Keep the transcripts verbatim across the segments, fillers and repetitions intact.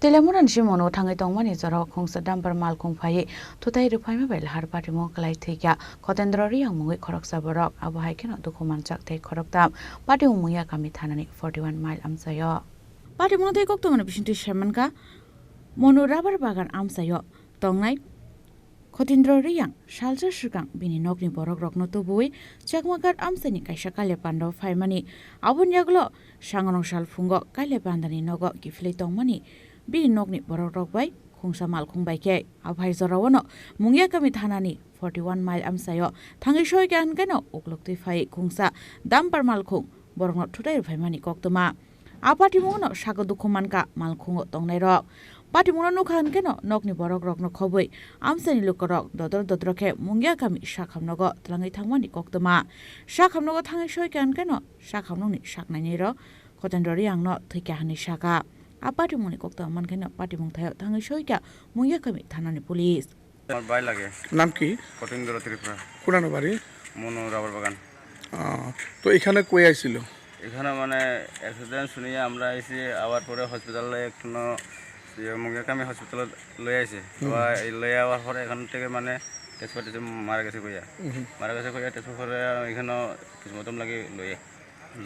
Telemurani simono thangwi tongmani jorao khungsa dumper malkhung phaiwi thutai rwphaima bai lahar patimung kwlai thwikha Khotendro Riyang mungwi khoroksa borok, abo hai kheno dukhu manjak tei khoroktham patimung mungya kami thanani forty one mile amchaio. Patimungno tei koktwmani bisingtwi saimankha Monu rubber bagan amchaio tongnai Khotindro Riyang salsa swkang bini nokni borokrokno tubuwi Chakmakat amchaini kaisa kailai pando phaimani. Aboni yagulo sangrong sal phungo kailai pandani nogo kiphilwi tongmani bini nokni borokrok bai khungsa malkhung bai khe. Aphai joraono Mungiakami thanani forty one mile amchaio thangwi soikha hwnkhe no ukloktwi phai khungsa dumper malkhung borokno thutai rwphaimani koktwma. A patimungno sago dukhu mankha malkhungo tongnairok. Patimungno nukha hwnkhe no nokni borokrokno khobwi amchaini lukurok dodor dodor khe Mungiakami sakhamnogo twlangwi thangmani koktwma. Sakhamnogo thangwi soikha hwnkhe no sakhamnokni saknainirok Khotendro Riyangno thwikha hwnwi sakha. A patimungni koktwma mankhe no patimung thaio thangwi soikha Mungiakami thanani police. আমার ভাই লাগে। নাম কি? কতীন্দ্র ত্রিপুরা। কোনানো বাড়ি? মনো রাবার বাগান। আহ, তো এখানে কই আইছিল? এখানে মানে অ্যাক্সিডেন্ট শুনিয়ে আমরা আইছি, আবার পরে হসপিটালে একটু ন-, ইয়ে, মুঙ্গিয়াকামি হসপিটালে লই আইছে। তো এই লই আওয়ার পরে এখান থেকে মানে ট্রান্সফার দিছে, মারা গেছে কইয়া। মারা গেছে কইয়া ট্রান্সফার করে এখানে কিছু মতন লাগে লই,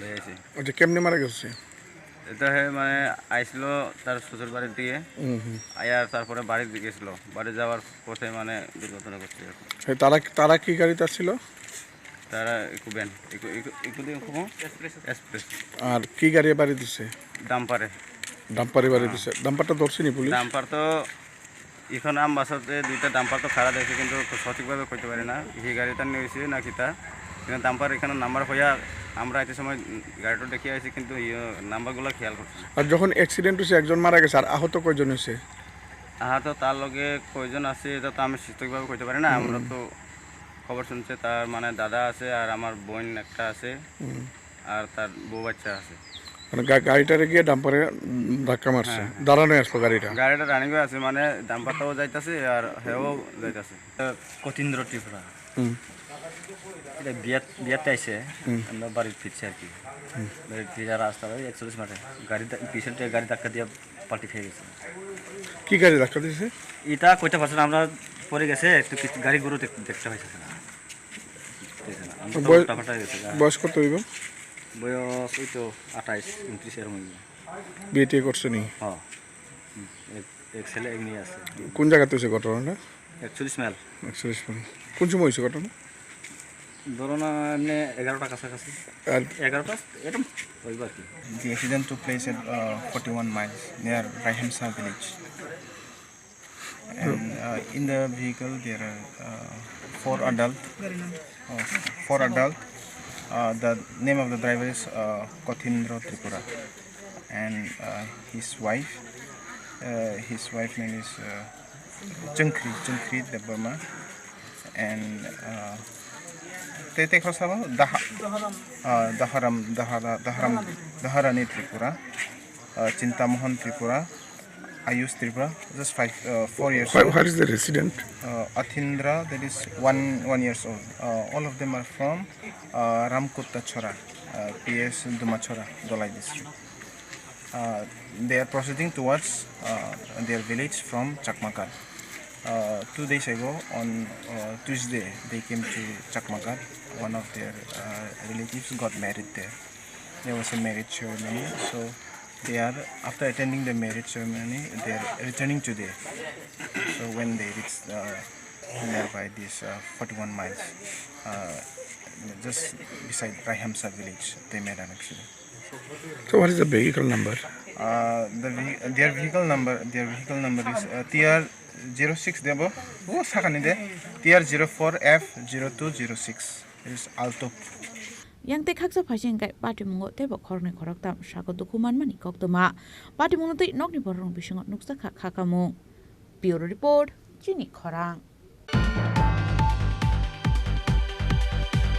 লই আইছে। আচ্ছা, কেমনে মারা গেছে? এটা হে মানে আইছিল তার শ্বশুর বাড়ির দিকে। আয়ার তারপরে বাড়ির দিকে গেছিল। বাড়ি যাওয়ার পথে মানে দুর্ঘটনা ঘটছে আর কি। এ, তারা, তারা কি গাড়িতে আসছিল? তারা Eeco van, Eeco, Eeco, Eeco দিয়ে ইকো এক্সপ্রেস। আর কি গাড়ি বাড়ি দিছে? ডাম্পারে। ডাম্পারে বাড়ি দিছে। ডাম্পারটা ধরছেনি পুলিশ? ডাম্পার তো এখন আমবাসাতে দুইটা ডাম্পার তো খাড়া দেখছে, কিন্তু সঠিকভাবে কইতে পারি না এই গাড়িটা নিয়ে হয়েছে না কিতা। কিন্তু ডাম্পার এখানে নাম্বার হইয়া আমরা এত সময় গাড়িটা দেখে আইছি, কিন্তু ইয়ে নাম্বারগুলো খেয়াল করছি না। আর যখন অ্যাক্সিডেন্ট হয়েছে, একজন মারা গেছে, আর আহত কয়জন হয়েছে? আহত তার লগে কয়জন আছে, এটা তো আমি সঠিকভাবে কইতে পারি না। আমরা তো খবর শুনছে, তার মানে দাদা আছে আর আমার বোন একটা আছে, আর তার বউ বাচ্চা আছে। মানে গা-, গাড়িটারে গিয়ে ডাম্পারে, উম, ধাক্কা মারছে। হ্যাঁ, হ্যাঁ। দাঁড়ানো আসলো গাড়িটা। গাড়িটা রানিং আছে, মানে ডাম্পারটাও যাইতাছে আর হেও যাইতাছে। কতীন্দ্র ত্রিপুরা। হুম। এটা বিয়াত, বিয়াতে আইছে, হুম। আমরা বাড়ির ফিরছে আর কি। হুম। বাড়ির ফিরে রাস্তা ওই একচল্লিশ মাঠে গাড়ি ধা-, পিছন থেকে গাড়ি ধাক্কা দিয়ে পাল্টি খেয়ে গেছে। কি গাড়ি ধাক্কা দিয়েছে? এটা কইতে পারছে না, আমরা পরে গেছে, একটু কিছু গাড়ি গরু দেখ-, দেখতে পাইছে না। ঠিক আছে, আমরা তো বয়-, উল্টা পাল্টা হয়ে গেছে, হ্যাঁ। বয়স কত হইব? বয়স ওই তো আঠাইশ, ঊনত্রিশ এরকম হইব। বিয়ে টিয়ে করছো নি? হ্যাঁ। এক, এক ছেলে, এক মেয়ে আছে। কোন জায়গাতে হয়েছে ঘটনাটা? একচল্লিশ মাইল। একচল্লিশ মাইল। কোন সময় হয়েছে ঘটনা? ধরো না, এমনি এগারোটা কাছাকাছি। আর এগারোটা এরকম হইব আর কি। The accident took place at, uh, forty-one miles near Raihemsa village. And, uh, in the vehicle there are, uh, four adult. Oh, four adult. Uh, the name of the driver is, uh, Kotindro Tripura, and, uh, his wife. Uh, his wife name is, uh, Chungkri, Chungkri Debbarma. And, uh, te, te khoroksa bo Daha-, uh, Daharam, Dahara, Daharam, Daharani Tripura, uh, Chintamohan Tripura, Ayush Tripura, just five, uh, four years old. Where is the resident? Uh, Athindra, that is one, one years old. Uh, all of them are from, uh, Ramkutta Chhara, uh, P S Dumachhara, Dholai district. Uh, they are proceeding towards, uh, their village from Chakmakat. Uh, two days ago, on, uh, Tuesday, they came to Chakmakat. One of their, uh, relatives got married there. There was a marriage ceremony. So they are, after attending the marriage ceremony, they are returning today. So when they reach, uh, nearby this, uh, forty-one miles, uh, just beside Raihemsa village, they made an accident. So what is the vehicle number? Uh, the vehi-, their vehicle number, their vehicle number is, uh, T R zero six debo, oh, sakani de, T R zero four F zero two zero six. It is Alto. Yang tei khaksa phaising kai patimungo teibo khoroknwi khoroktham sago dukhu manmani koktwma. Patimungo tei nokni borokni bisingo nukjakha khakamung. Bureau Report, Chini Khorang.